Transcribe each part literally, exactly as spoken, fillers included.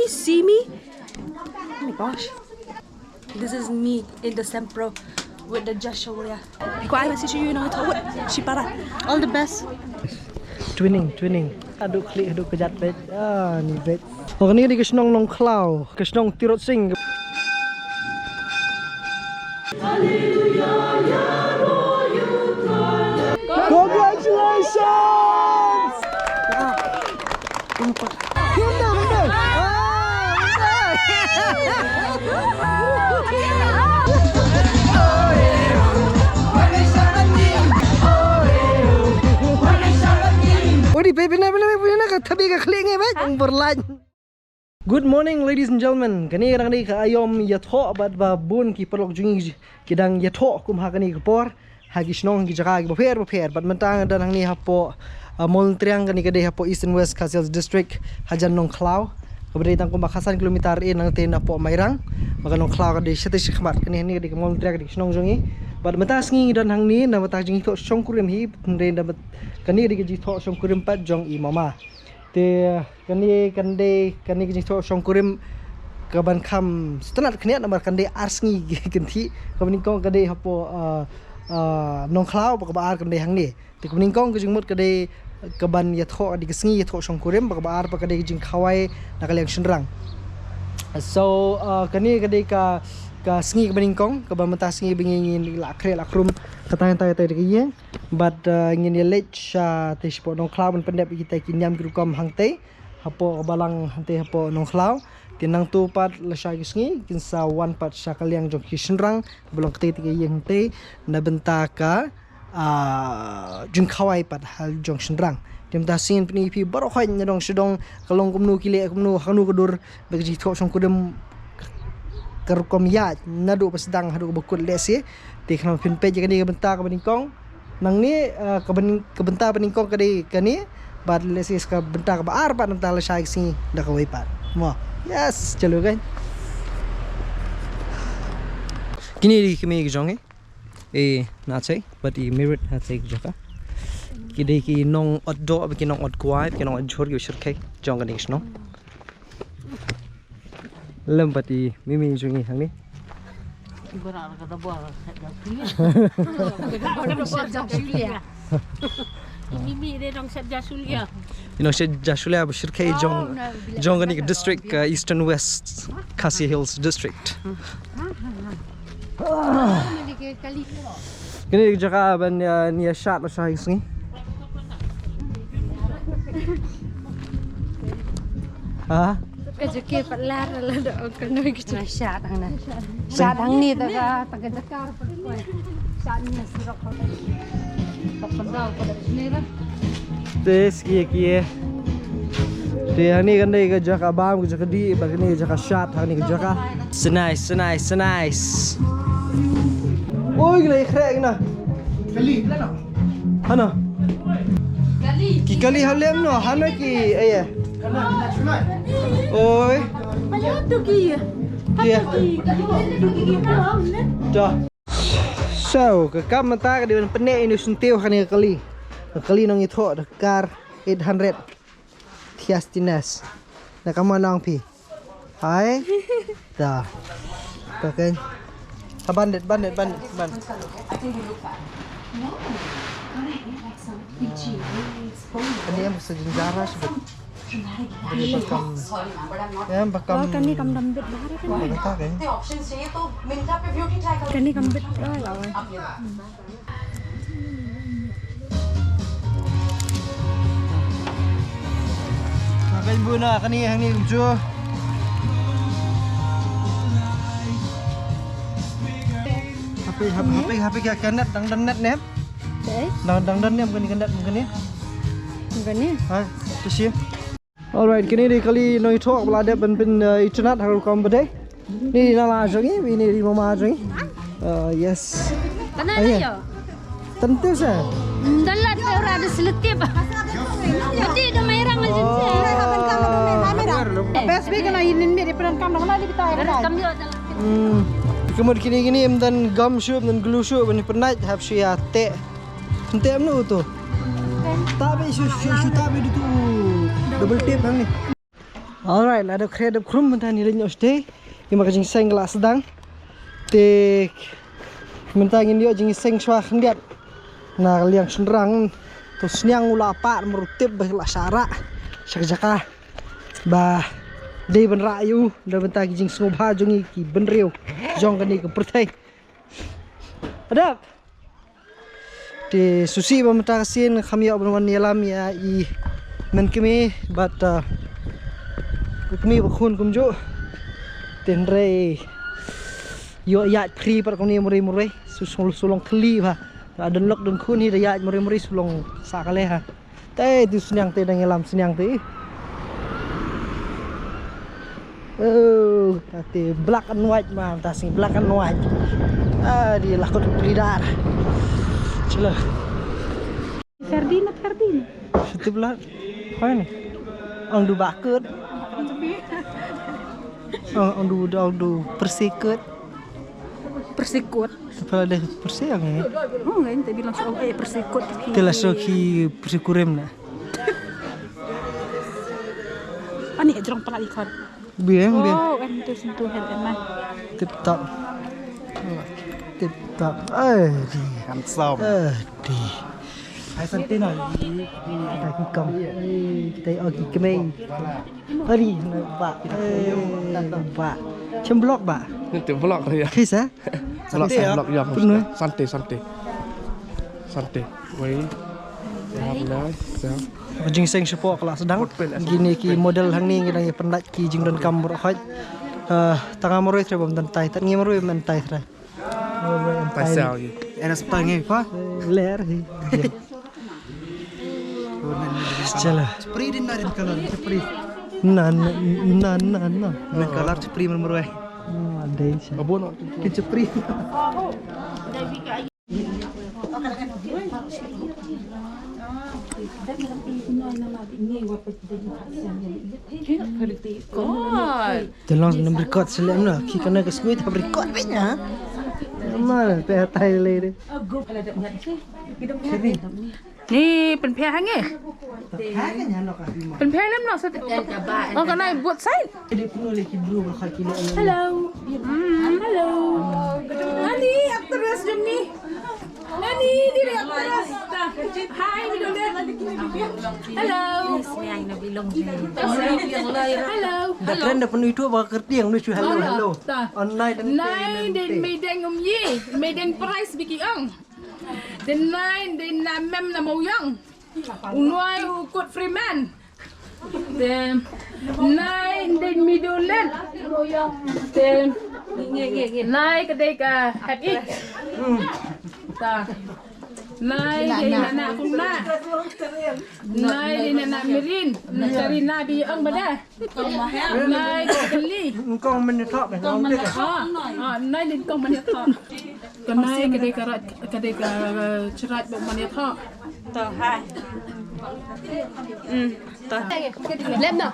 See me? Oh my gosh. This is me in the Sempro with the Jashulia. Ko ai message you know to what? Shipara. All the best. Twinning, twinning. Haduh klik, haduh kejat bet. Ah, ni bet. Oh, kane ka dei ka shnong Nongkhlaw, ka shnong Tirot Sing. Congratulations! Udi, baby, na, na, na, na, ka thabi ka khlieh ngi, baby. Ang berlan. Good morning, ladies and gentlemen. Kane ka dang dei ka aïom ïathoh bad ba bun ki paralok jong ngi ki dang ïathoh kum ha kane ka por ha ki shnong ki jaka kiba pher ba pher. Bad mynta nga don hangne hapoh, uh, Mawlyntriang, kane ka dei hapoh East and West Khasi Hills District, hajan Nongkhlaw. Kaba dei tang kumba khatsan kilometer eh nangtei napoh Mairang. Bad ka Nongkhlaw ka dei shatei shakhmat. Kane hangne ka dei ka Mawlyntriang, ka dei ka shnong jong ngi. Bad mynta sngi ngi don hangne namar ba ka jingïathoh shongkurim hi, hynrei namar kane ka dei ka jingïathoh shongkurim pat jong i mama. Te kane kan dei, kane ka jingïathoh shongkurim kaban kham sngewtynnat khyndiat namar kan dei ar sngi kynthih. Kaba nyngkong ka dei hapoh, ah, ah, Nongkhlaw, bad kaba ar kan dei hangne. Te kaba nyngkong ka jingmut ka dei kaban ïathoh, ka dei ka sngi ïathoh shongkurim, bad kaba ar pat ka dei ka jingkhawai na ka liang shynrang. So, ah, kane ka dei ka, ka sngi kaba nyngkong, kaba mynta sngi ba ngi, ngi la khreh la khrum, kata kata kata ka ïing. Bad, uh, ngin ïa leit shatei shapoh Nongkhlaw ban pyndep ïa kita ki niam ki rukom hangtei hapoh ka balang hangtei hapoh Nongkhlaw. Te nangta pat lashai ka sngi kin sa wan pat sha ka liang jong ki shynrang kaba long katei katei ka ïing hangtei na bynta ka, ah, jingkhawai pat ha jong shynrang. Te mynta sngi ngin pyni ïa phi baroh khoit na dong sha dong ka long kumno ki leh kumno ha kano ka dur ba ka jingïathoh shongkurim ka rukom ïaid naduh ba sdang haduh ba kut lehse. Te khnang phin peit ïa kane ka bynta kaba nyngkong. Nangne, eh, ka byn-, ka bynta ba nyngkong ka dei kane, bad lehse ka bynta kaba ar pat nangta lashai ka sngi da kawei pat. Mo. Yes, chalu kan. Kine dei ki mei ki jong ngi. Eh, Natsei, bad i Mirit Natsei ki jaka. Ki dei ki nong ot doh, ki nong ot kwai, ki nong ot jhur, ki shyrkhei jong kane ka shnong. Lem pat i Mimi jong ngi hangne. Mimi dei nong Sep Jasulia. I nong Sep Jasulia ba shyrkhei jong, jong kane ka district, uh, Eastern West Khasi Hills District. Kane ka jaka ban, uh, ïa shad lashai ka sngi. Ha? Ka jaka pat lar la da ong kano ka jaka. Shad hangne. Shad hangne ta ka, ta ka jaka. Shad hangne surok. Te skie kie. Te hangne kan dei ka jaka bam, ka jaka dih, bad kane ka jaka shad, hangne ka jaka. So nice, so nice, so nice. Oi, kine khreh kine. Kali, kali no. Hano? Ki kali ha lem no, hano ki, eh, eh. Oi. Ki, eh. Da. So, ka kam mynta ka dei ban pynneh ïa une u syntiew ha kane ka kali. Ka kali nongïathoh da ka kar eight hundred. Thiastines. Na ka mon ong phi. Hai. Da. Ka ken. Ha bandit, bandit, bandit, bandit. Ani em sa jinjara sibuk. Ani bakam. Em bakam. Oh, kani kam dam bit bahar kan. Kata kan. Kani kam bit. Oh, lawan. Ka bun na kane hangne kumjuh. Happy, happy, happy, happy ka net, dang don net ne? Eh? Dang, dang don ne, kane ka net, kane? Kane? Ha, tu si. Alright, kine dei kali nongïathoh ba la dep ban pyn, eh, itynnad ha ka rukom ba dei. Ni dei na la jong ngi, ni dei mama jong ngi. Eh, yes. Tana na yo. Tentu sa. Dalat pe ora da seletip. Mesti da Mairang aja. Best be kana inin mi di peran kam na di kita. Hmm. Kumut kini kini em dan gam shuh dan glue shuh ban pernah hap shuh ya te. Ente em nu tu. Tapi shu shu shu tapi di tu double tape hang ni. Alright, la dep khreh dep khrum mynta ngi leit noh shatei. Ïa ma ka jingseng ka la sdang. Te mynta ngin ïoh jingseng shuwa khyndiat. Na ka liang shynrang to sniang u la pat mar u tip ba la shah rah sha ka jaka ba dei ban rah ïa u da mynta ki jingsngewbha jong ngi ki bynriew jong kane ka pyrthei. Adap. Te sngewsih ba mynta ka sien kham ïoh ban wan ïalam ïa i men kmie bad, uh, kmie ba khun kumjuh. Te hynrei ïoh ïaid free pat kumne murei murei. Su sngewlong khlieh ba. Don lok don khun hi da ïaid murei murei su long sah ka leh ha. Te tu sniang te dang ïalam sniang te. Oh, te black and white ma, ta sing black and white. Ah, di lakut pelidar. Chalo. Sardina, sardina. Sitip lat. Koi ni. Ang du bakut. Ang, ang du, ang du persikut. Persikut. Kepala dia persi ang ni. Oh, kan tak bilang soal eh persikut. Tela so ki persikurem na. Ani jrong pala ikon. Biang biang. Oh, kan tu sentuh head and mind. Tip top. Tip top. Eh, di. Handsome. Eh, di. Hai santai na. Kita kikong. Kita ogi kemeng. Hari nampak. Eh, nampak. Cemblok ba. Nanti vlog ya. Kisa? Vlog Santai ya. Vlog ya. Penuh. Santai santai. Santai. Wei. Alhamdulillah. Jingseng shapoh ka la sdang. Kine ki model hangne ngi dang ïa pyndait ki jingdonkam baroh khoit. Eh, tang nga marwei trai bym dang tai, tang ngi marwei men tai trai. Marwei men tai. Paisal gitu. Era setang ngi pa? Ler hi. Chala. Chapri din na rin color, chapri. Na na na na na. Rin color chapri marwei. Ah, dei cha. Abo no. Ki chapri. God. Te long nam record selem na. Ki kane ka squid hab record bit na. Mal pe hatai le de. Ni pynphiah hangne. Pynphiah lem noh sa. Oh, can I both side? Hello. Hmm, hello. Ani actress jong ngi. Ani diri actress. Hi, Middle. Hello. Hello. Da trend da pynithuh ba kyrtiang nu shu hello hello. Online dan. Nai den meideng um yi, meideng price biki ong. Den nai den na mem na mo yang. U noi u kut Freeman. Te nai dei Midulen. Te nai ka dei ka Happy. Ta. Nai dei Nana Kumna. Nai dei Nana Mirin. Karina bi ang bada. Nai dei Kali. Kong men ni thok. Ah, ah, nai dei kong men ni thok. Ka nai ka dei ka rat, ka dei ka, uh, chrat ba man ïathoh. To, hai. Mm, to. Lem no.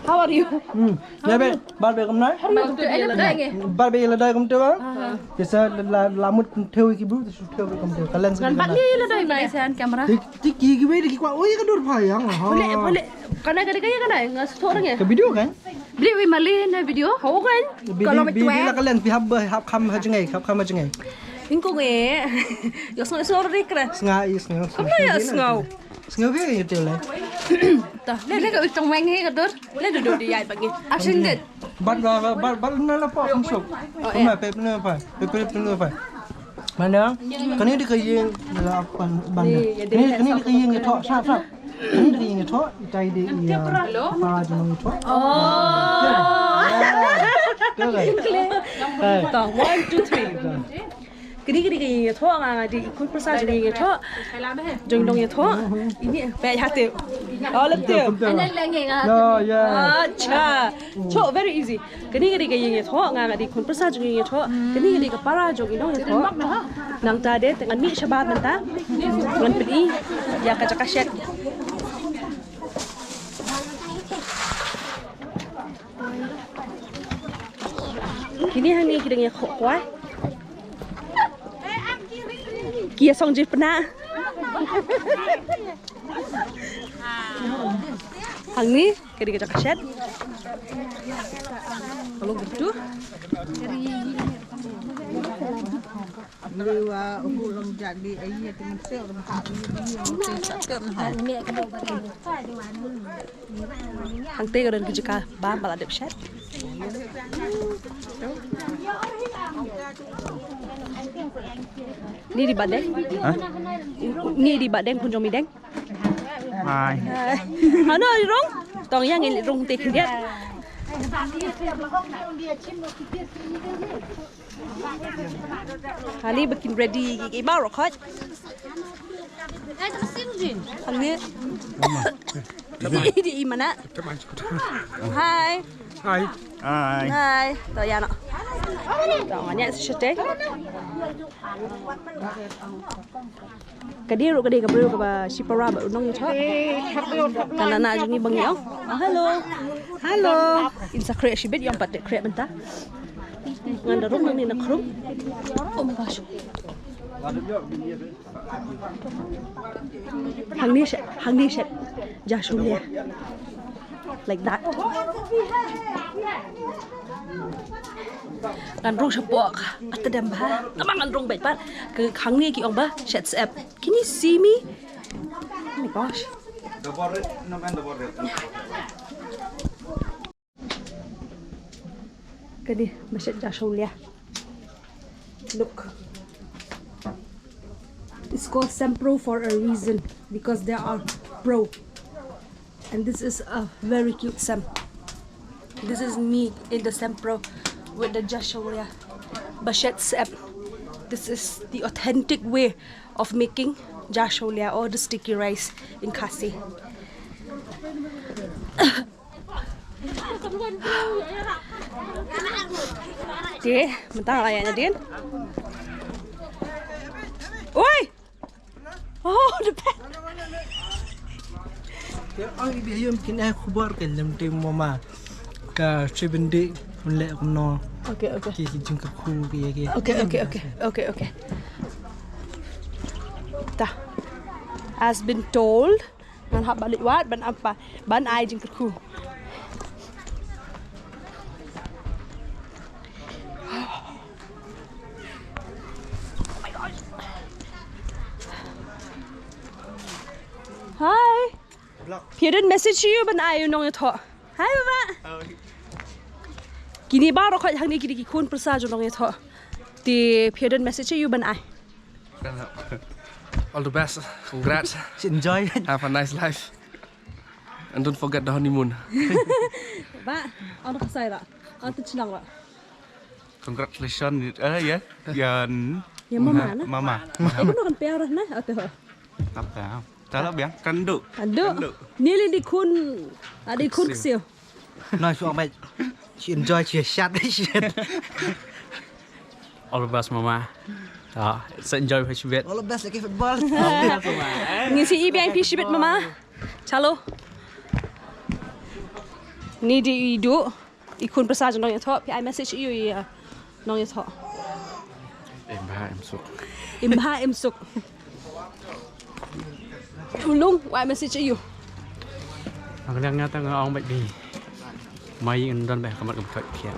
How are you? Hmm. Ya be, bar be kam nai? Bar be la dai ngi. Bar be la dai kam te ba? Te sa la, la mut thew ki bu, te su thew kam te. Ka lens. Kan bat ni la dai mai san camera. Ti, ti ki ki be ki kwa, oi ka dur pha yang. Boleh, boleh. Kana, kana, kana, kana, ngas thor ngi. Ka video kan? Beli wi mali na video. Ho kan? Kalau beli, beli la kalen pi hab, hab kham ha jngai, hab kham ha jngai. Ingko nge. Yo sngo sngo ri kra. Snga i sngo. Kamu ya sngo. Sngo be ya tele. Tah, le le ka utong weng he ka dur. Le du du di ai bagi. Asin dit. Bat ba ba ba na la pok masuk. Kuma pe na pa. Pe pe na pa. Mana? Kani di ka ying la pan ban. Kani kani di ka ying tho sap sap. Ini dari ini tho, itai di iya. Hello? Apa di ini tho? Oh. Tah, one, two, three. Kini kini kini ini tho nga di ikut persa jadi ini tho. Jong dong ini tho. Ini pe hati. Oh, letih. No, yeah. Acha. Cho, very easy. Kani ka dei ka ïing ïathoh, nga nga dei khun pyrsa jong ïing ïathoh. Kani ka dei ka para jong i nong ïathoh. Nangta de te ngan mih shabar mynta. Ngan pyni ïa ka jaka shet. Kini hangne ki dang ïakhoh kwai. Ki ïasong jingpynah. Hangne ka dei ka jaka shet. Ka long katu. Hangtei ka don ka jaka bam ba la dep shet. Ni dei Bah Deng. Ha? Ni dei Bah Deng, khun jong Mideng. Hai. Hano i rung? Tong ïa ngi rung te khyndiat. Hani ba kin ready ki, ki baroh khot. Hani. Di, di, i mana? Hai. Hai. Hai. Hai. To ïa no. To ngam ïa shisha te. Ka dei ruh ka dei ka briew kaba shipara bad u nongïathoh. Ka nana jong ngi ba ngi ong. Ah, hello. Hello. In sa khreh shibit, ïong pat te khreh mynta. Ngan da rung nangne na khrum. Oh my gosh. Hangne shet, hangne shet. Jah Shaulia. Like that. Ngan rung shapoh ka, ata dem ba. Tama ngan rung beit pat. Ka hangne ki ong ba shet sep. Can you see me? Oh my gosh. Kane ba shet Jah Shaulia. Look. It's called Sempro for a reason, because there are pro. And this is a very cute Sem. This is me in the Sempro with the Jah Shaulia. Ba shet sep. This is the authentic way of making Jah Shaulia or the sticky rice in Khasi. Te mynta la ïa nadien. Oi. Oh, the pet. Ke ang ibi ayum kin ai khubor ke lem te mama. Ka seven day un leh kumno. Okay, okay. Ki, ki jingkyrkhu ki, ki. Okay, okay, okay. Okay, okay. Ta. As been told. Ngan hap balik wad ban apa? Ban ai jingkyrkhu. Hi. Phi don message ïa u ban ai u nongïathoh. Hi baba. Kine baroh khot hangne ki dei ki khun pyrsa jong nongïathoh. Te phi don message ïa u ban ai. All the best. Congrats. Enjoy. Have a nice life. And don't forget the honeymoon. Ba, ano ka sai ra? Ano tu chnang ra? Congratulations. Eh, ya. Ya. Ya mama na. Mama. Eh, buno kan pia ra na? Ato. Apa? Tala biang kandu. Kandu. Nili di khun, adi khun ksiew. Nice one, mate. She enjoy, she shot, she. All the best, mama. Ah, sa enjoy ha shibit. All the best, like football. Ngin sa ïa biang phi shibit, mama. Chalo. Ni di i du. I khun pyrsa jong nongïathoh, phi ai message ïa u ïa nongïathoh. Im bha im suk. Im bha im suk. U Lung, u ai message ïa u. Ang liang nga ta nga ong bad bi. Mai yn don bad ka mat ka bkhat khia.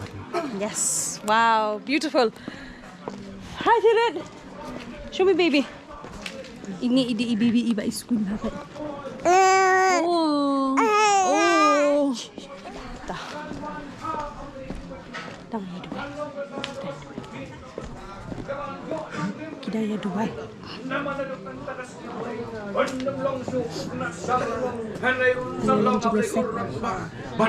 Yes. Wow, beautiful. Hi, Thirit. Show me baby. Ini i dei i baby iba i skul ha ka. Oh. Oh. Ta. Tang ïa duwai. Ki dang ïa duwai. Ban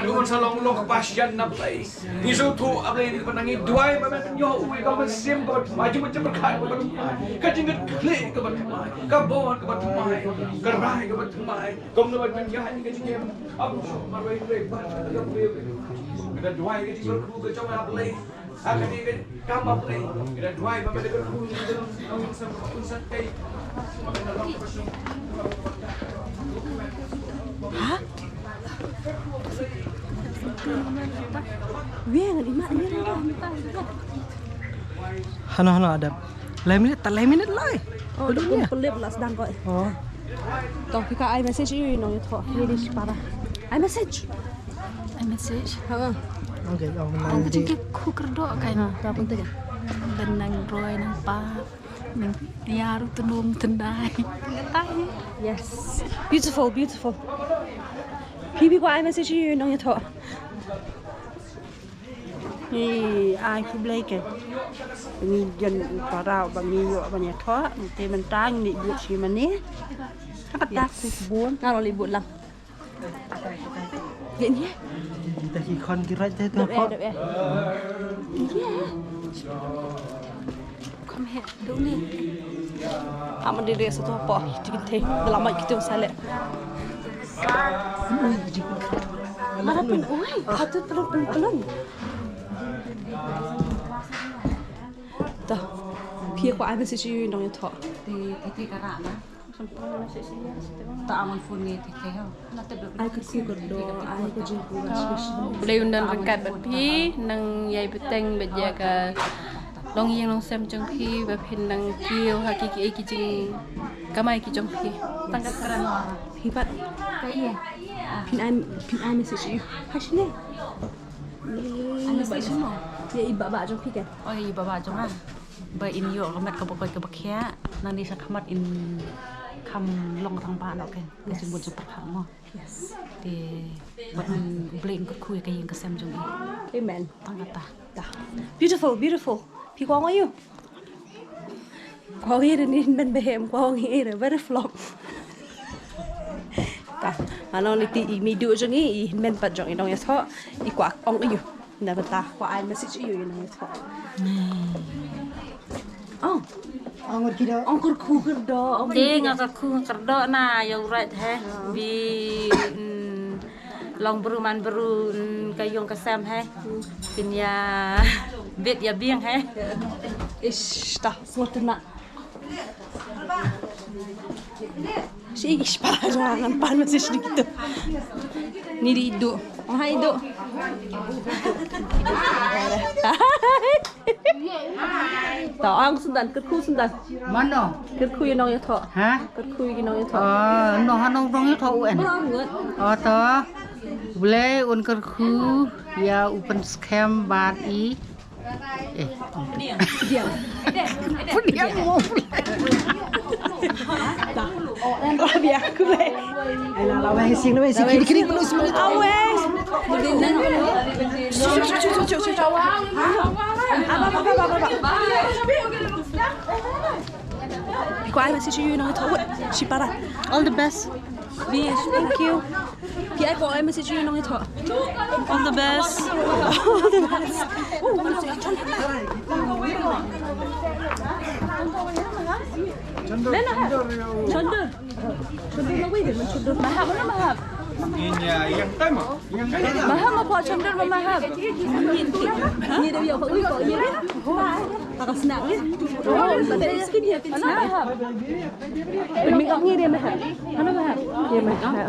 un sa long long ka passion na Blei. Ngi sngewthuh, A Blei, ngi ban ngi duwai ba men pynïoh u ïa ka mynsiem kaba thymmai, jingmut jingpyrkhat kaba thymmai, ka jingkitkhlieh kaba thymmai, ka bor kaba thymmai, ka rai kaba thymmai. Kumno ban pynïaid ka jingim. Ap marwei Blei ban ka duwai ka jingkyrkhu ka jong A Blei. Ha? Hano, hano, Adam. Lai minit, ta lai minit lai. Oh, kum pelip la sdang ko. Oh. To, phi ka ai message ïa u nongïathoh. Ni di shipara. I message. I message. Ha. Okay, oh, Ang ka jingkyrkhu kyrdoh ka. Ha, ta pun tega. Nang roi nang pa. Nang nia ruh tynum tyndai. Yes. Beautiful, beautiful. Phi phi kwah I message ïa u nongïathoh. Ngi ai khublei ke. Ngi jan para ba ngi ïoh ban ïathoh, ngi te mynta ngi leit bud shi mane. Ka pat dak bun. Nga leit bud lang. Ïa ni. Kita ki khon ki raj te to. Dep eh, dep eh. Kham heh, dep ni. Am di re sa to po. Ti kin te. Dalam mai kitu sa le. Mana pun oi, patut pelun pelun pelun. Tah. Phi kwah ai message ïa u nongïathoh. Te te te ka ra na. Ta amon phone ngi te te ho. Na te do. Ai ka kyrkhu kyrdoh, ai ka jingkyrkhu. Blei un don ryngkat bad phi, nang ïai bteng bad ïa ka longïing longsem jong phi, ba phin nang kiew ha ki ki ki jingkamai ki jong phi. Tang ka kren. Phi pat. Ka ïa. Phin ai, phin ai message ïa u. Ha shane. Ai message mo. Ïa i baba jong phi kan. Oh, i baba jong nga. Ba in ïoh ka met kaba koit kaba khiah, nangne shakhmat in kham long rangbah noh kan. Ka jingmut jingpyrkhat mo. Yes. Te bad U Blei un kyrkhu ïa ka ïing ka sem jong i. Amen. Tang kata. Beautiful, beautiful. Phi kwah ong ïa u? Kwah ong ïa u, ni men behem, kwah ong ïa u, very flop. Ta, ano liti i mei duh jong i, i men pat jong i nongïathoh, i kwah ong ïa u. Nda bata kwah ai message ïa u nongïathoh. Oh. Ong kyrkhu kyrdoh, ong. Te nga kyrkhu kyrdoh na ïa u Raid he. Bi, mm, long bru man bru, mm, ka ïung ka sem he. Phin ïa bit ïa biang he. Ish, ta sngewtynnat. Shi ish para jong nga ngan pan message di kitu. Ni di idu. Hai idu. Ta ang sundan, kyrkhu sundan. Mano? Kyrkhu ïa u nongïathoh. Ha? Kyrkhu ïa u nongïathoh. Ah, no ha nong nongïathoh u en. Bro ngut. Oh to. Blei un kyrkhu ïa u pynskhem bad i. Eh. Pdiang. Pdiang mo. Biang ku le. Ai la la wei sing wei sing kiri kiri menu semua. Awei. Iko ai message ïa u nongïathoh. Shi para. All the best. Yes, thank you. Phi ai ko ai message ïa u nongïathoh. All the best. All the best. Lena ha. Chandor. Chandor la wei de, man chandor. Mahab, mana mahab? Inya yang tema. Mahab ma kwah chandor ma mahab. Ni de ïa ko ui ko ïa. Ka snak ni. Oh, pada skin ya. Mana mahab? Pynmih ong ngi de mahab. Hano mahab? Ye mahab.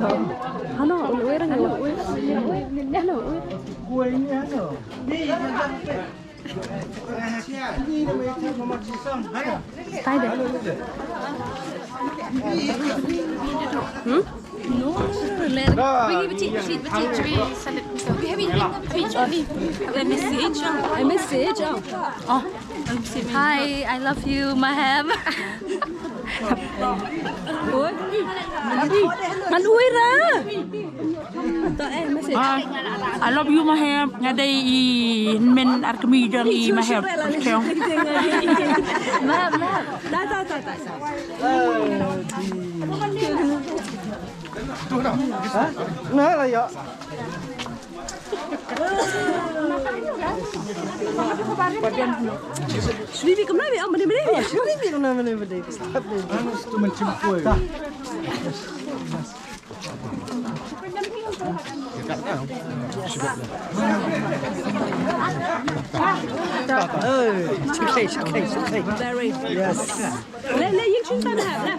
Hano, ui rang ui. Hano, ui. Kuai ni hano. Ni, ni, ni. Style de. Hmm? No, no, no, no. Let, bring it, bring it, bring it, bring it. I message, oh. Oh. Hi, I love you, Mahab. Oi. Ngan ui ra. To, eh, message. Ah, I love you, Mahab. Nga dei i hynmen ar kmie jong i Mahab. Mahab, Mahab. Da, da, da, da. Ha? Nga la ïa. Shri bi kumno bi, oh, mane, mane. Shri bi kumno, mane, mane. Stop de. Anu stu man chim koi. Hey, it's okay, it's okay, it's okay. Very. Yes. Le, le, ïing chun tan ha, le.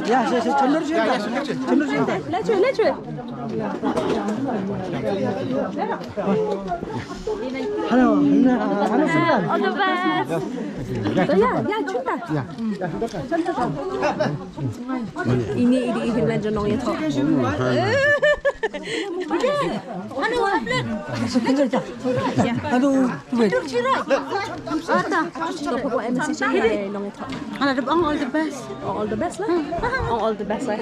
Ya, ya, ya, chun dur chun tan. Chun dur chun tan. Le, chun, le, chun. Hello, hello, hello, chun tan. All the best. Ya, ya, chun tan. Ya. Ini, ini, ini, ini, ini, ini, ini, ini. Aduh, tu weh. Ata. Kau papa M C C. Ala da bang all the best. Oh, all the best lah. Oh, all the best lah.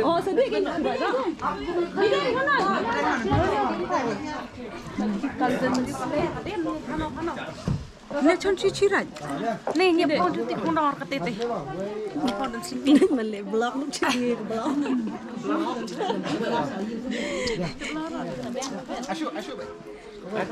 Oh, sedih kan? Ini kan? Cousins. Ne chon chi chi raj. Ne ngi pon tu ti pon dor ka te te. Ngi pon dan sing ti. Male blog nu chi ngi blog. Ashu, ashu. Ano?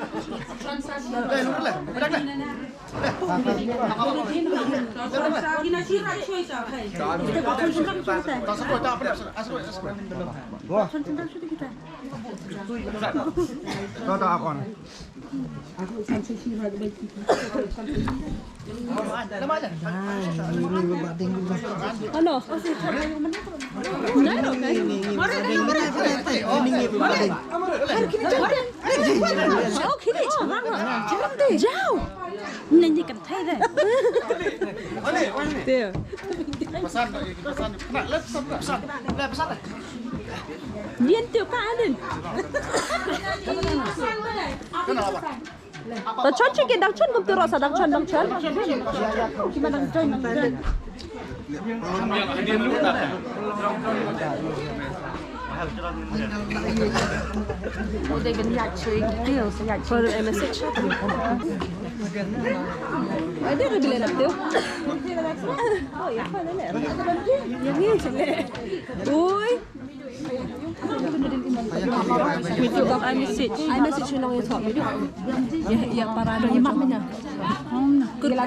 Jauh. Ini kan Thai deh. Dia. Dia tu kan. Dang chon shi ki, dang chon, kumtu ruh sa, dang chon, dang chon. Ki ma dang chon, dang chon. Udah ben ya cuy, dia sa ya cuy. Ada lagi lelap tu. Oh ya, apa lelap? Yang ni cuy. Ui. With your iMessage. iMessage nong ito. Ya, ya, para nong ito. Kut ku na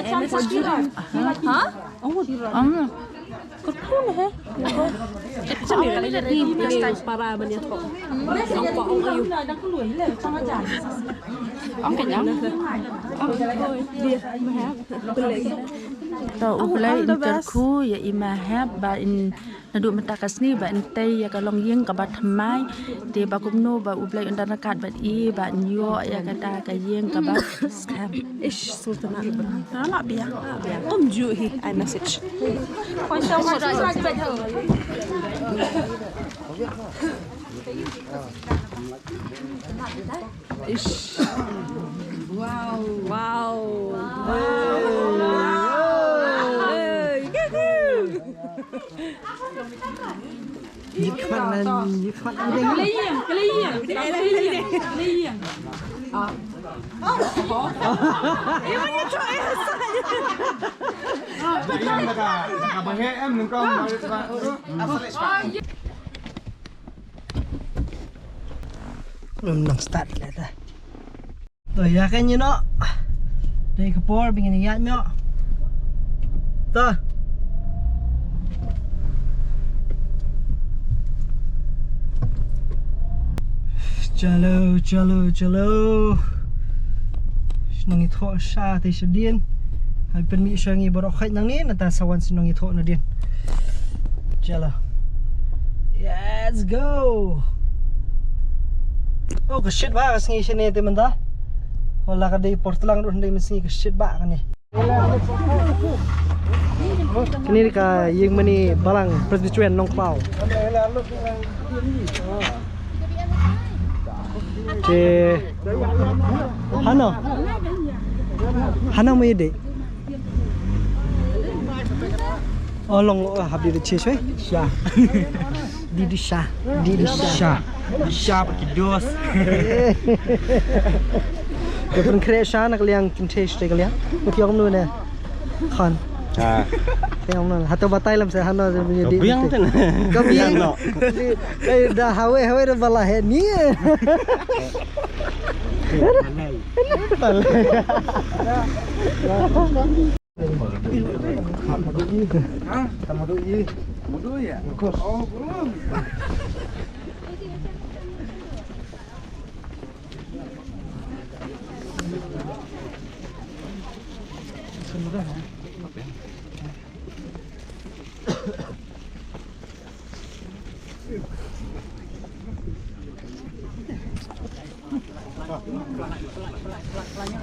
iMessage. Ha? Kut ku na he. Sa mi kala ni, ni para ban ito. Ang pa ang ayu. Ang kanya. Ang dia mahal. To U Blei in kyrkhu ïa i Mahep ba in naduh mynta ka sngi ba in tei ïa ka longïing kaba thymmai, te ba kumno ba U Blei un don ryngkat bad i ba in ïoh ïa kata ka ïing kaba skhem. Ish, Sultana. Na la bia. Kumjuh hi iMessage. Ish. Wow. Wow. Wow. Hey, yuhu. Kelayang, kelayang, kelayang, kelayang. Kelayang dekat, dekat bahek em, nengkong. Ngam nang start lah dah. To ïa ka ngi noh. Dei ka por ba ngin ïaid noh. To. Chalo, chalo, chalo. Shnong Ithoh sha te shadien. Hai pynmih sha ngi baroh khoit nangne, nangta sa wan shnong Ithoh nadien. Chalo. Let's go. Oh, ka shit ba ka sngi shane te mynta. Hola ka dei por tlang ruh hynrei mynsngi ka shit ba kane. Kane ka ïing mane Balang Presbyterian Nongkhlaw. Te hano? Hano mo ïadei? Oh, long, oh, hap di de che shwe. Sha. Di di sha. Di di sha. Sha. Sha pa ki dos. Te pun kre sha na ka liang kin te shte ka liang. Ku tiong nu ne. Khan. Ha. Tiong nu. Hato batai lam se hano se punya di. Ka biang tu. Ka biang. Ai da hawe hawe da bala he ni. Balai.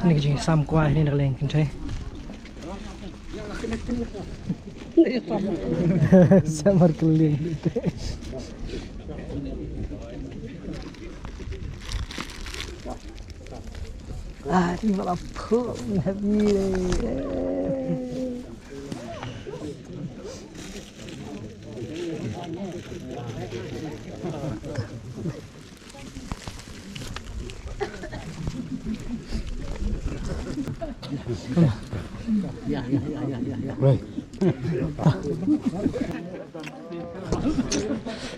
Kane ka jingsam kwai hangne na ka liang kynthei. Samar keliling. Ah, ini malah pun happy.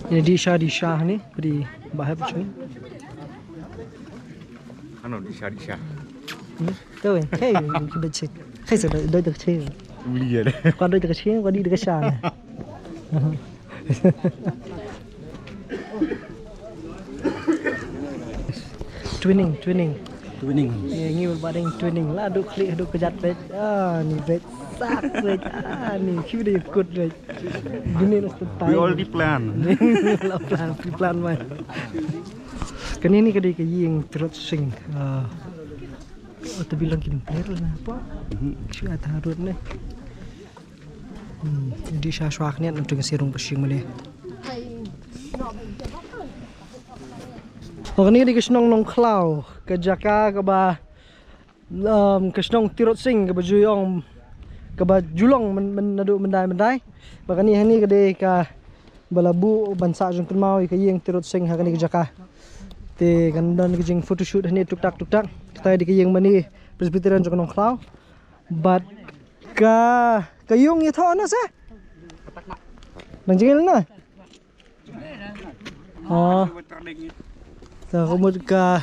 Ini di sha, di sha ni, di bahap sini. Ano di sha, di sha. Hmm? Tahu kan? Kayak gitu sih. Kayak sudah, sudah, sudah sih. Beli ya deh. Kau sudah sih, kau di dekat sana. Twinning, twinning. Twinning. Ye, ngi bar ba dang twinning. La duk klik, duk kejat bek. Ah, ni bek. Sak bek. Ah, ni kiu dei kut bek. Gini lah style. We already plan. La plan, pre-plan mai. Kane ni ka dei ka ïing Tirot Sing. Ah, oh, te bilang kin player lah apa? Mhm. Shu ata harut ni. Hmm, di sha shwa khniat nang tu ngi sirung pashing mane. Oh, kane ka dei ka shnong Nongkhlaw, ka jaka kaba, um, ka shnong Tirot Sing kaba ju ïong, kaba ju long myn, myn, naduh myndai myndai. Ba kane hangne ka dei kaba la buh ban sah jingkynmaw ïa ka ïing Tirot Sing ha kane ka jaka. Te kan don ka jing photoshoot hangne tuk tak tuk tak. Kata dei ka ïing mane Presbyterian jong ka Nongkhlaw. Bad ka, ka ïung ïathoh na se? Nang jingïalang na? Oh. Te ka mut ka,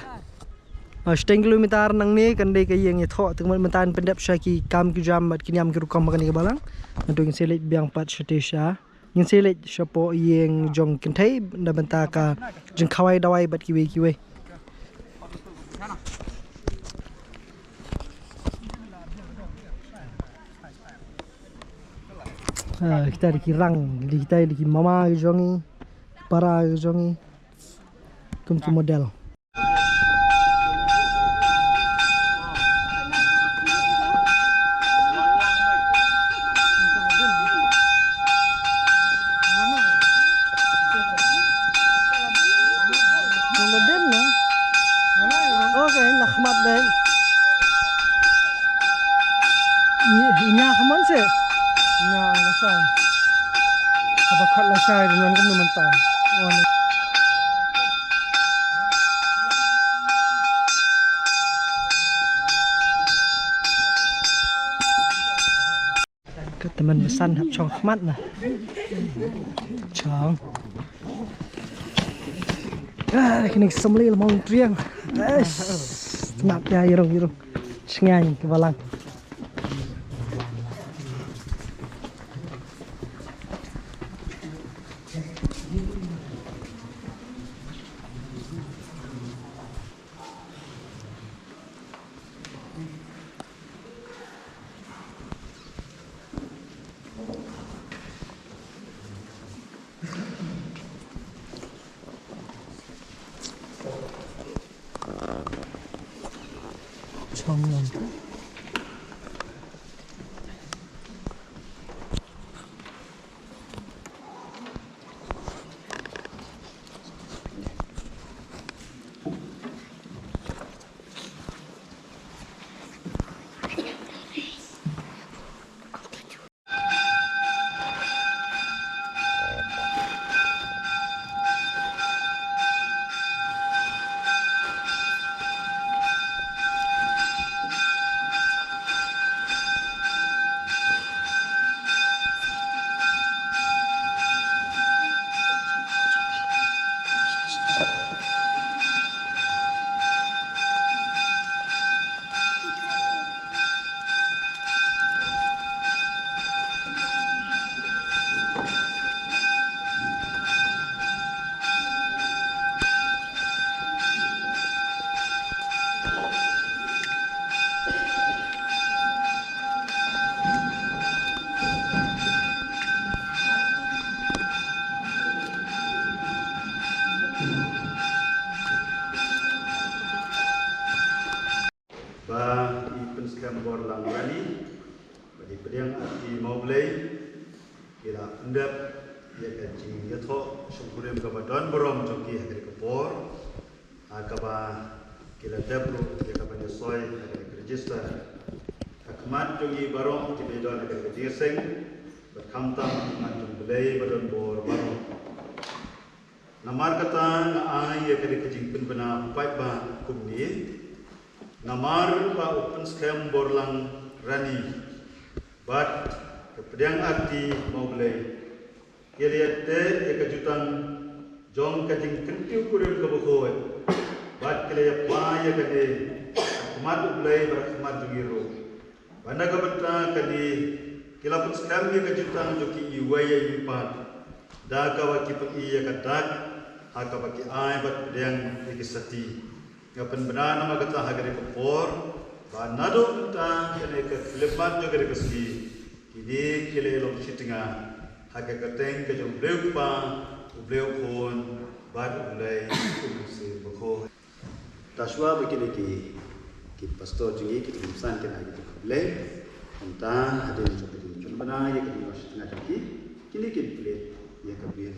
ah, shiteng kilometer nangne kan dei ka ïing ïathoh, te ka mut mynta yn pyndep sha ki kam ki jam bad ki niam ki rukom ha kane ka balang. Nangtu ngin sa leit biang pat shatei sha. Ngin sa leit shapoh ïing jong kynthei na bynta ka jingkhawai dawai bad kiwei kiwei. Ah, kita dei ki rang, dei kita dei ki mama ki jong ngi, para ki jong ngi. Kum ki model. Model na. Okay, la khmat dei. Ïa, ïa khmat se. Ïa la sa. Haba khot la sa, dei nan kum mynta. Oh, na. Ka tymmen basan hap chong khmat na. Chong. Ah, kine ki samli la mong triang. Eish, tnat ïa, ïa rung, ïa rung. Sngewbha ki balang. Ba i pynskhem bor lang ïa ngi, ba i pdiang ati Mawblei, Ki la pyndep ïa ka jingïathoh shongkurim kaba don burom jong ki ha kane ka por, ha kaba ki la dep ruh ïa ka ban ïasoi ha kane ka register. Ha khmat jong ngi baroh kiba don ha kane ka jingïaseng, bad khamtam ha khmat jong U Blei ba don bor baroh. Namar kata nga ai ïa kane ka jingpynbna paidbah kumne. Namar ba u pynskhem Borlang Rani bad ka pdiang arti ma U Blei, ki la ïateh ïa ka jutang jong ka jingkyntiew kurim kaba khuid, bad ki la ïapha ïa kane ha khmat U Blei bad ha khmat jong ngi ruh. Bad na ka bynta kane, ki la pynskhem ïa ka jutang jong ki iwei ïa iwei pat, da kaba ki pyni ïa ka dak ha kaba ki ai bad pdiang ïa ki sati. Nga pynbna namar kata ha kane ka por ba naduh mynta kane ka khyllipmat jong kane ka sngi, kine ki la long shitnga ha ka kyrteng ka jong U Blei U Kpa, U Blei U Khun bad U Blei U Mynsiem Bakhuid. Te shuwa ba kine ki, ki pastor jong ngi ki jingsan kin ai ki jingkhublei. Kumta hadien jong ka jingpynbna ïa ka jingpynbna jong ki, kine kin plie ïa ka bill.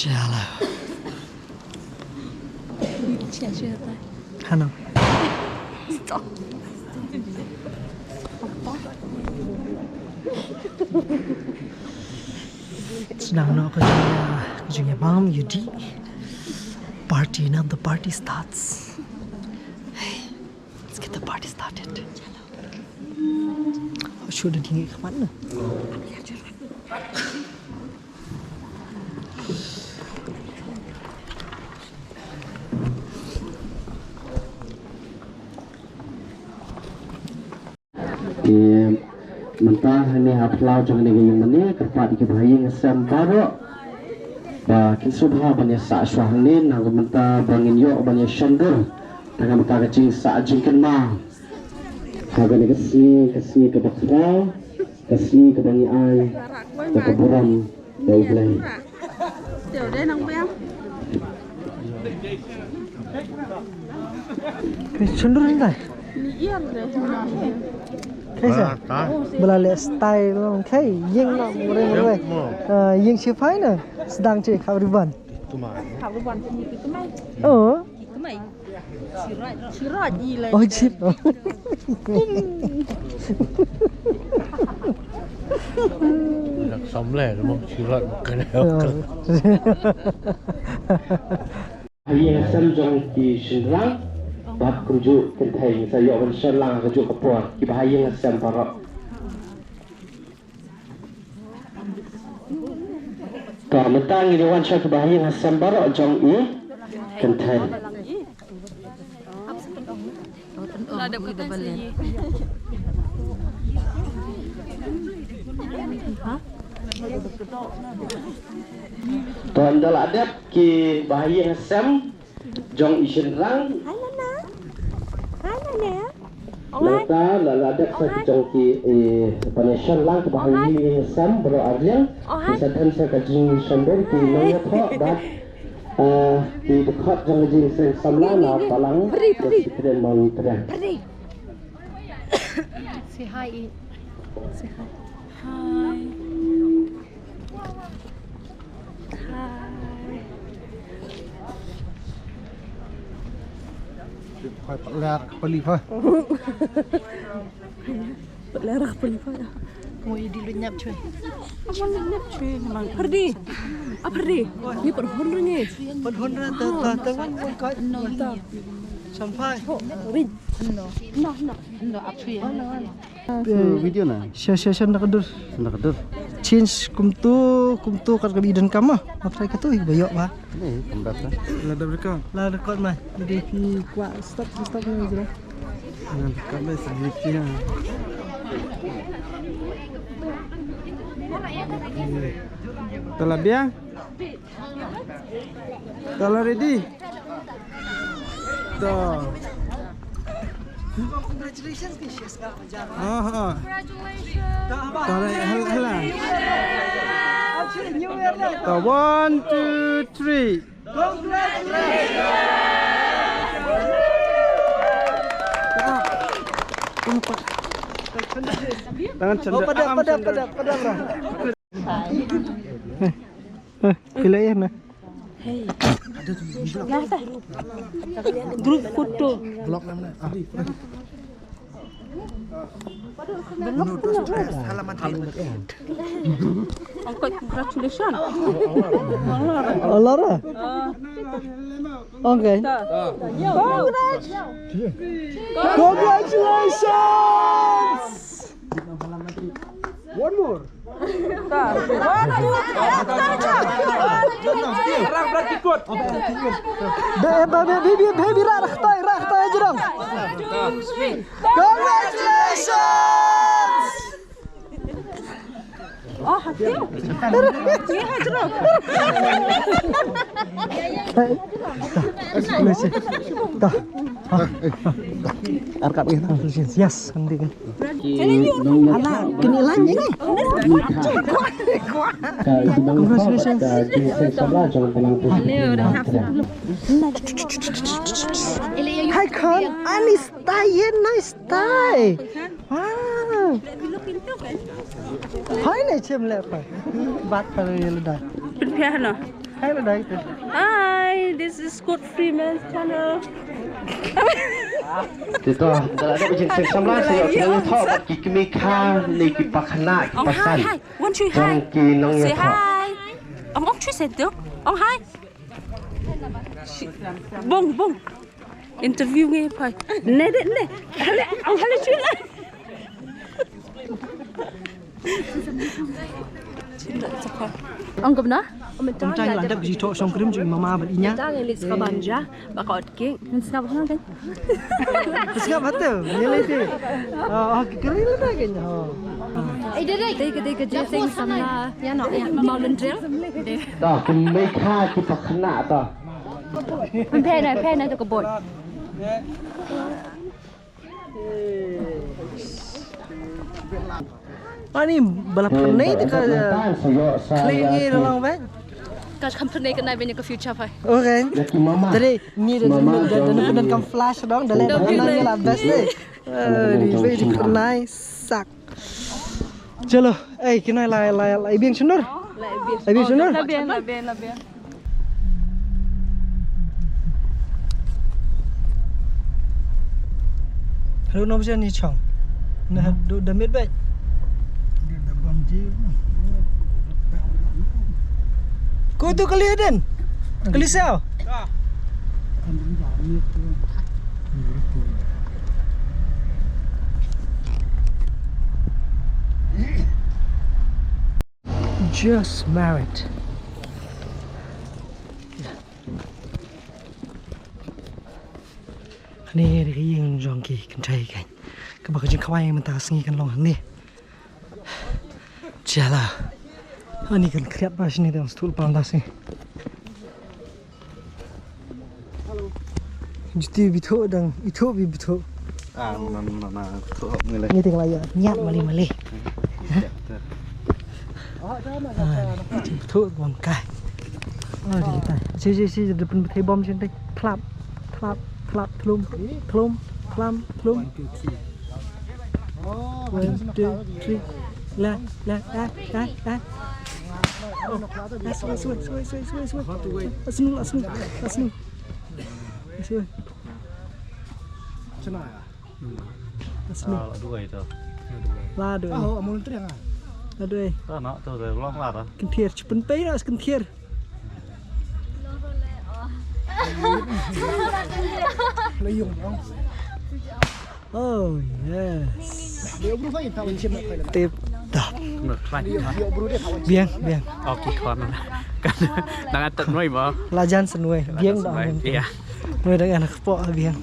Chalo. Hano. Sdang noh ka jingïa, ka jingïabam ïudi. Party, now the party starts. Hey, let's get the party started. Shu da ding ka man. Te mynta hangne ha phyllaw jong kane ka ïing mane, kyrpad ïa ki bahaïing hasem baroh ba kin sngewbha ban ïasah shuwa hangne, na ka mynta ba ngin ïoh ban ïashon dur. Tang ka mynta ka jingsah jingkynmaw ha kane ka sngi, ka sngi kaba khraw, ka sngi kaba ngi ai da ka burom. Dei Blei. Chundur ntai. Kaisa? Bala le style long kai, ïing na mure mure. Ïing sipai na, sdang che khap riban. Khap riban. Oh. Chiraj i lai. Oh, chiraj. Nak samle mo chiraj kan. Ïa, sam jong ki shynrang. Bad kumjuh kynthei ngin sa ïoh ban shon lang ha kajuh ka por, kiba ha ïing ha sem baroh. To, mynta ngin ïa wan sha kiba ha ïing ha sem baroh jong i kynthei. To, ynda la dep kiba ha ïing ha sem jong i shynrang. Hai Nana. Hai Nana. Nangta la la dep sa ki jong ki, eh, ban ïa shon lang kiba ha ïing ha sem baroh arliang. Ki sa don sa ka jingshon bor ki nongïathoh bad, eh, ki dkhot jong ka jingseng samla na balang. Pyrdi, pyrdi. Ki pyrdi, mon pyrdi. Say hi. Say hi. Hi. Hi. Pat ler ka pali pha. Pat ler ka pali pha. Mo i di lu nyap chwe. Mo lu nyap chwe namang. Pyrdi. Ah, pyrdi. Ni pyrhun ringi. Pyrhun ringi. Ta, ta, ta, wan, wan, ka. Sampai. Ring. No. No, no. No, actually. Video na. Sha, sha, sha, na ka dur. Na ka dur. Change kumtu, kumtu kat ka bidon kama. Apa kata ih bayok ba. Ni, kumbat lah. La dah record. La record mah. Jadi pi kuat stop, stop ni je. Jangan record lah sedikit ya. Telah biang. Dah lah ready? Dah. Congratulations. Ah, ah. Congratulations. Dah, hel-, hela. Dah, one, two, three. Congratulations. Tangan cendera. Oh, pada, pada, pada, pada, pada. Eh, pila ya na? Hey. Group photo. Vlog namanya. Ah. Uncle, congratulations. Alara. Okay. Congratulations. One more. Baby, baby, baby, baby, rah, rah, rah, rah, rah. Congratulations. Oh, hasil. Ni hajro. Dah. Arkap ya. Yes, nanti kan. Ala, kini lagi ni. Congratulations. Hi, Khan. Anis. Tie, nice tie. Wow. Hai ne chem le pa. Bat pa le le da. Prepare no. Hai le da ite. Hi, this is Scott Freeman's channel. Te to, da la da jing seng samla se yo, ki nongïathoh bad ki kmie kha ne ki pakhynnah, ki pasan. Hi, hi. One, two, hi. Jong ki nongïathoh. Say hi. Ong, ong, two, say two. Ong, hi. Bung, bung. Interview ngi phai. Ne de ne. Hale, ong hale chula. Ong kumno? Kumta ngi la dep ki jingthoh shongkrim jong i mama bad i nya. Kumta ngi leit sha ka banja, ba ka ot kek. Ngan sngap hangno kan? Sngap hato, ngi leit te. Oh, oh, kri la ta kan. Oh. Ei, dei, dei. Dei ka, dei ka, jing seng samla. Ya no, ya. Mawlyndrel. Da, kmie kha ki pakhynnah ta. Pynphai na, phai na to ka bot. Ani bala pynai te ka kling ngi long ba. Ka kham pynai ka nai ba ïa ka future phai. Okay. Tadi ni da da da kam flash dong da le da nang la best eh. Ni very nice sak. Chalo, eh, kina la la la biang shnur. La biang shnur. La biang, la biang, la biang. Hello, no bjan ni chong. Na do da mit bai. Ko tu kali den. Kali sao. Just married. Kane ka ïing jong ki kynthei kan. Kaba ka jingkhawai mynta ka sngi kan long hangne. Jala. Ani kan khriat ba shini dang stul pal da sngi. Juti bitho dang, itho bi bitho. Ah, na, na, na, bitho hok ni le. Ni ting la ya, nyat mali mali. Ah, bitho bom kai. Ah, di kita. Si, si, si, depan betai bom sini. Tlap, tlap, tlap, tlum, tlum, tlam, tlum. One, two, three. One, two, three. La, la, ah, ah, ah. Oh, ah, sui, sui, sui. Asnu, asnu, asnu. Asnu. Asnu. Ah, la duwai tu. La duwai. Ah, oh, amun tu yang ah. La duwai. Ah, nak tu dah long lah dah. Kynthir, cepet pei nak kynthir. Leyung dong. Oh, yes. Tip top. Biang, biang. Okay, khon. Nang atat noi ba. Lajan senoi. Biang dah. Iya. Noi dah anak pok biang.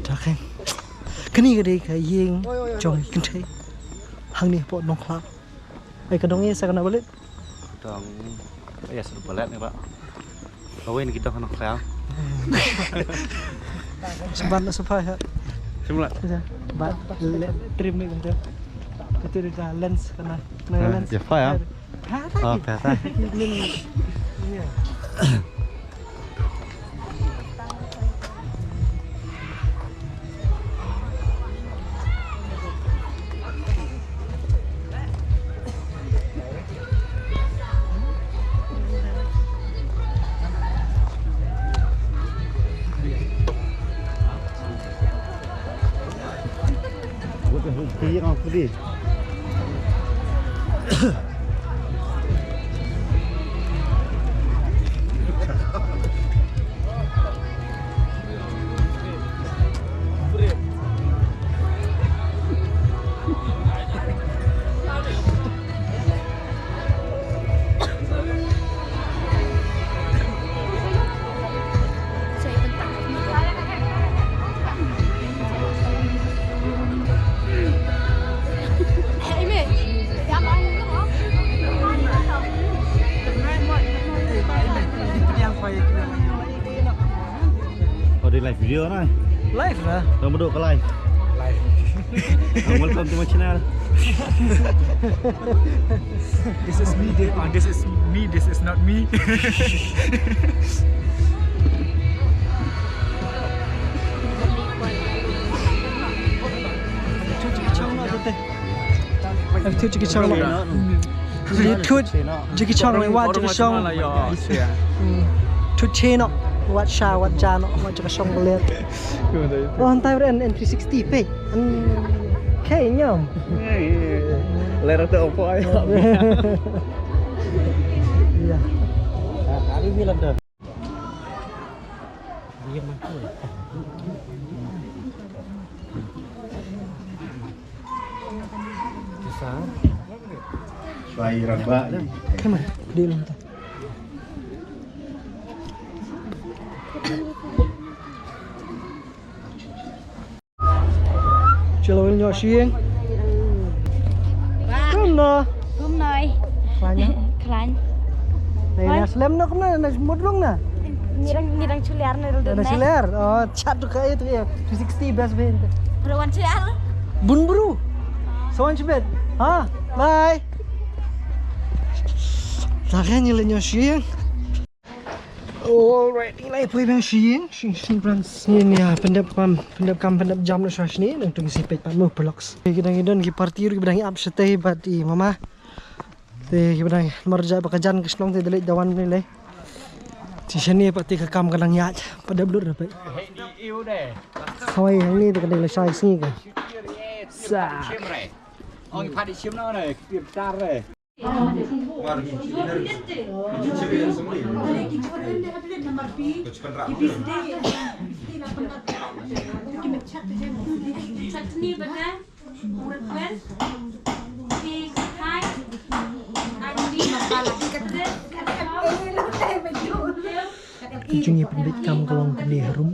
Dah kan. Kani ka dei ka ïing jong kynthei. Hangne pok Nongkhlap. Ai ka dong ïa sa kana balit. Dong. Ïa sa balit ni ba. Kawin kita kena kau. Sebat nak sepai ha. Semula. Bat le trim ni kita. Kita ada lens kena. Kena lens. Ya, fire. Ha, tak. Oh, tak. Oh, di live video na. Live lah. Kamu duduk ke live. Live. Welcome to my channel. This is me. This, uh, this is me. This is not me. I've two Jackie Chan. Li thut Jackie Chan, li wat Jackie Chan. Thut Chan, wat sha, wat jan, wat Jackie Chan, li. Oh, hyntai ren N three sixty pe. An kei nyam. Lera te opo ai. Ya. Kali bilang dah. Come on, deal with that. Chalo, ïa shu ïeng. Kumno? Kumno? Khlaiñ. Khlaiñ. Nai na slem na kumno, na mut rung na. Ngi dang, ngi dang shu ler na rung na. Shu ler. Oh, chat tu ka itu ya. Three sixty best friend. Bro wan shu ler. Bun bro. Sa wan shu bet. Ha? Bye. Sa kan ïa la ïa shu ïeng. Alright, ngi la poi biang sha ïing, sha ïing, sha ïing friends. Ngin ïa pyndep kam, pyndep kam, pyndep jam noh sha shane, nangta ngin sa peit pat mo vlogs. Ki dang ïa don ki party ruh, ki dang ïa ap shatei bad i mama. Te ki dang marjan ba ka jan ka shnong te da leit da wan ne lei. Te shane pat te ka kam ka dang ïaid, pat dep lut ruh pat. Hoi, hangne te ka dei lashai sngi ka. Sa. Ong pat i shim noh ne, ki tar ne. Chutney bata, urut pen, ki khai, Ka jingïapynbeit kam ka long kumne harum.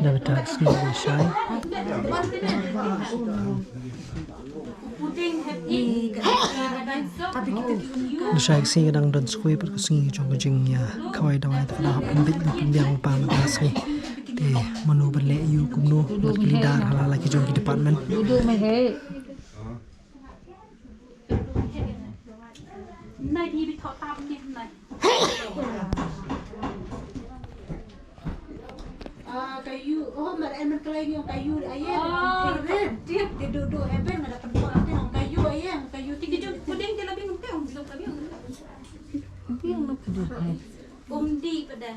Da kata ka sngi ka shai. Ka shai ka sngi ka dang don skui pat ka sngi jong ka jingïakhawai dawai, te ka dang hap pynbeit pynbiang lypa mynta ka sngi. Te mano ban leh ïa u kumno bad ki leader ha la ki jong ki department. Nai di bi thok tam ni nai. Ah, kayu. Oh, mar en man kalai ni kayu, aye. Oh, dia. Dia duduk heaven, ada tempat apa, kayu, aye, kayu. Tiki jom puding dia lebih ngepeng, dia lebih ngepeng. Dia ngepeng. Um di pada.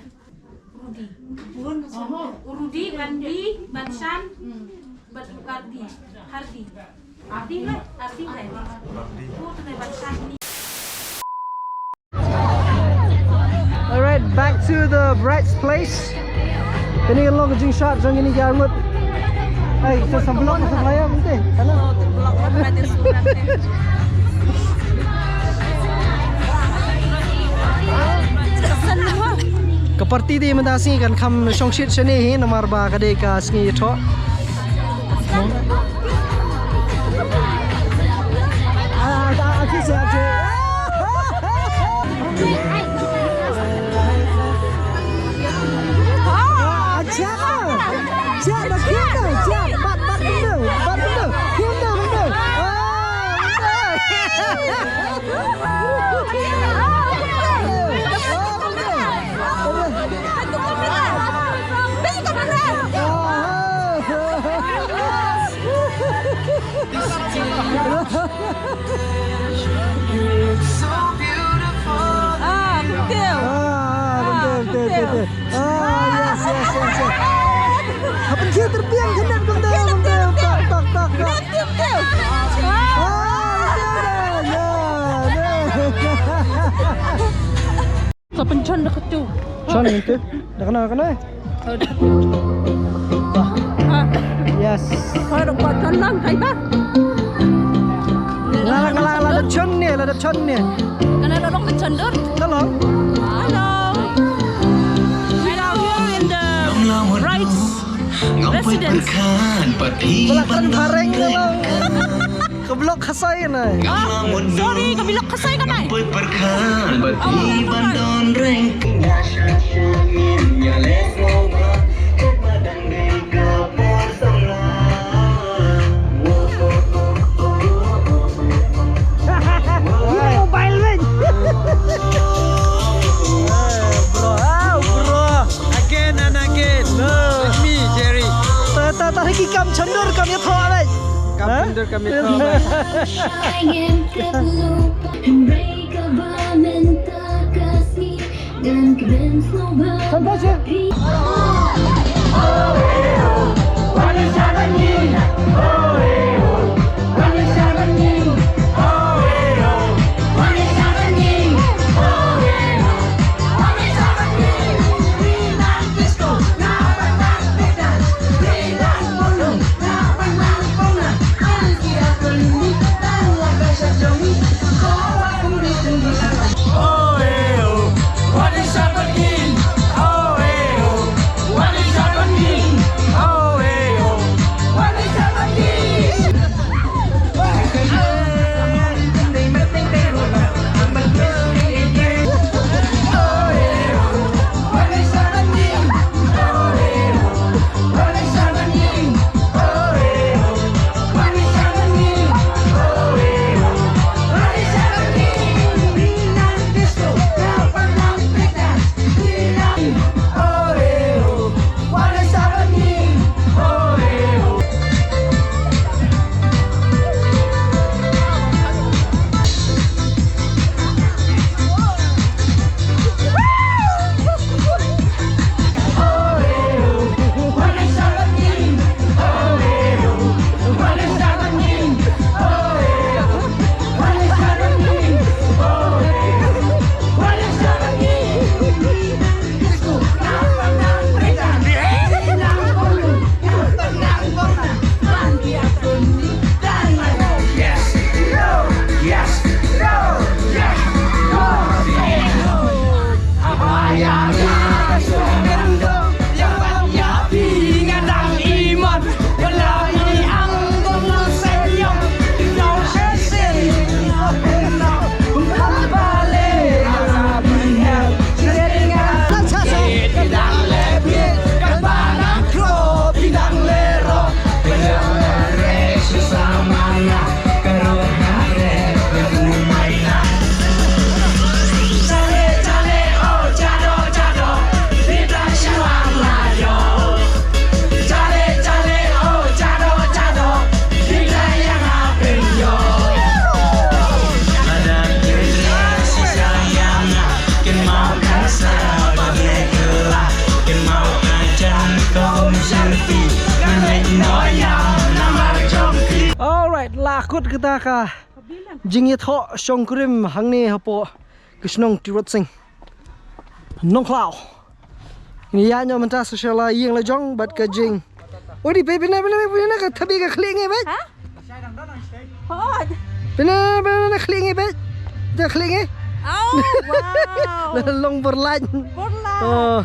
Rudi. Bun, oh, Rudi, Bandi, Bansan, Bad-, Ardi. Ardi. Ardi lah, Ardi lah. Ardi. Oh, tu lah Bansan ni. Alright, back to the bride's place. Kane ka long ka jingshad jong kine ki arngut. Hey, sa samblok sa blaya mynta. Hello. Ka party te mynta sngi kan kham shongshit shane hi namar ba ka dei ka sngi ïathoh. Ah, ah, ah, kiss, ah, kiss. Ah, ah, ah. Chia, chia, ba khian deu, chia, bat, bat khian deu, bat khian deu, khian deu, khian deu. Ah, khian deu. Ah, kumteu. Ah, kumteu, kumteu, kumteu. Ah, yes, yes, yes, yes. Hapdeng ki terbiang kena kumteu, kumteu. Tak, tak, tak, tak. Kumteu. Ah, kumteu dah. Ya, ya. Sa pynchon da katu. Chon ngi tu. Da kano, kano? Yes. Ka dok ba chon lang kai ba. La, la, la, la dep chon ne, la dep chon ne. Kana dok chon dur. Hello. Hello. We are here in the bride's residence. Ba la kren phareng na ba. Ka blok khasai nai. Ah, sorry, ka blok khasai ka nai. Mobile win. Bro, ah, bro. Again and again. With me, Jerry. Ta, ta, ta, ki kam chandur, kam ïathoh, right? Kam chandur, kam ïathoh. Alright, la kut kata ka jingïathoh shongkurim hangne hapoh ka shnong Tirot Sing, Nongkhlaw. Ngi ïaid noh mynta sa sha la ïing la jong bad ka jing. Odi, phi, phi na, phi na, phi na ka thabi ka khlieh ngi bad. Ha? Oh. Phi na, phi na, khlieh ngi bad. Te khlieh ngi. Oh, wow. La long bor lain. Bor lain. Oh.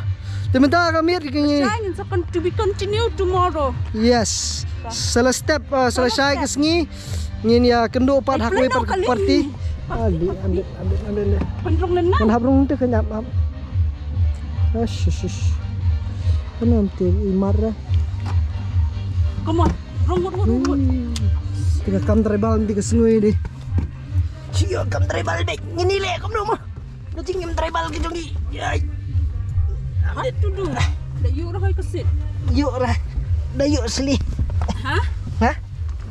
Te mynta ka miet ka ngi. Shine is a con-, to be continued tomorrow. Yes. Sa la step, uh, sa la shai ka sngi. Ngin ïa kynduh pat ha kawei pat ka party. Ali, ambil, ambil, ambil. Pynrung lynna. Man hap rung te ka nyap ap. Ash, ash, ash. Kan am te i mar ra. Come on. Rung mut, mut, mut, mut. Hmm. Te ka kam tribal nanti ka sngui di. Cio kam tribal dek. Ngin ïaleh kumno mo. Ka jingim tribal ka jong ngi. Yai. What to do? Da ïoh rah ka sit. Ïoh rah. Da ïoh sli. Ha? Ha?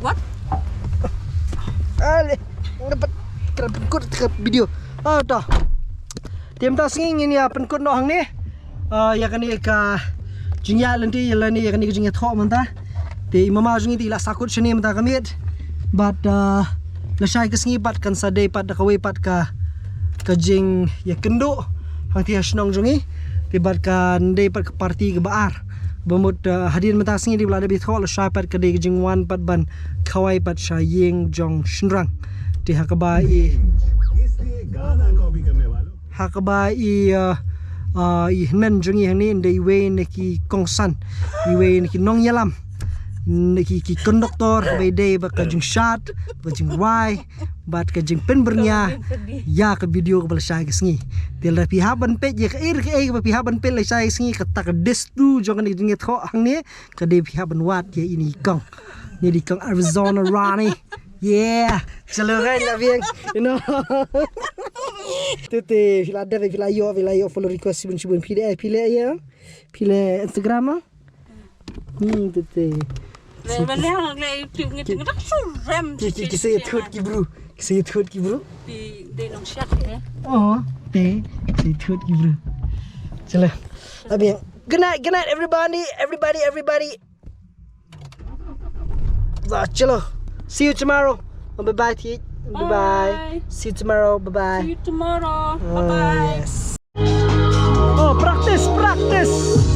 What? Ale. Dapat kerap kut kerap video. Oh, to. Te mynta sngi ngin ïa pynkut noh hangne. Ah, ïa kane ka jingïaid lynti, ïa lane ïa kane ka jingïathoh mynta. Te i mama jong ngi te i la sah kut shane mynta ka miet. Bad, ah, lashai ka sngi pat kan sa dei pat da kawei pat ka, ka jingïakynduh hangtei ha shnong jong ngi. Te bad kan dei pat ka party kaba ar. Ba mut, ah, hadien mynta sngi dei ba la dep ïathoh, lashai pat ka dei ka jingwan pat ban khawai pat sha ïing jong shynrang. Te ha kaba i, ha kaba i, ah, ah, i hynmen jong ngi hangne, ynda iwei na ki kongsan, iwei na ki nongïalam, na ki, ki konduktor, ba i dei ba ka jingshad, ba ka jingrwai, bad ka jingpynbyrngia ïa ka video kaba lashai ka sngi. Te lada phi hap ban peit ïa kaei kaei kaba phi hap ban peit lashai ka sngi, kata ka disc two jong kane ka jingïathoh hangne, ka dei phi hap ban wad ïa ine i kong. Ine i kong Arizona Ronnie. Yeah. Chalo kan la biang. You know. Te te phi la dep, phi la ïoh, phi la ïoh follow request shibun shibun, phi leh, phi leh ïa. Phi leh Instagram ah. Hmm, te te. Le, le, le, le, YouTube ngi teng dak surem. Ki, ki, ki sa ïathuh ki bru. Ki sa ïathuh ki bru. Te, te nongshad eh. Oh, te, ki sa ïathuh ki bru. Chalo. La biang. Good night, good night, everybody, everybody, everybody. Chalo. See you tomorrow. Bye bye, Thi. Bye bye. Bye. See you tomorrow. Bye bye. See you tomorrow. Oh, bye bye. Yes. Oh, practice, practice.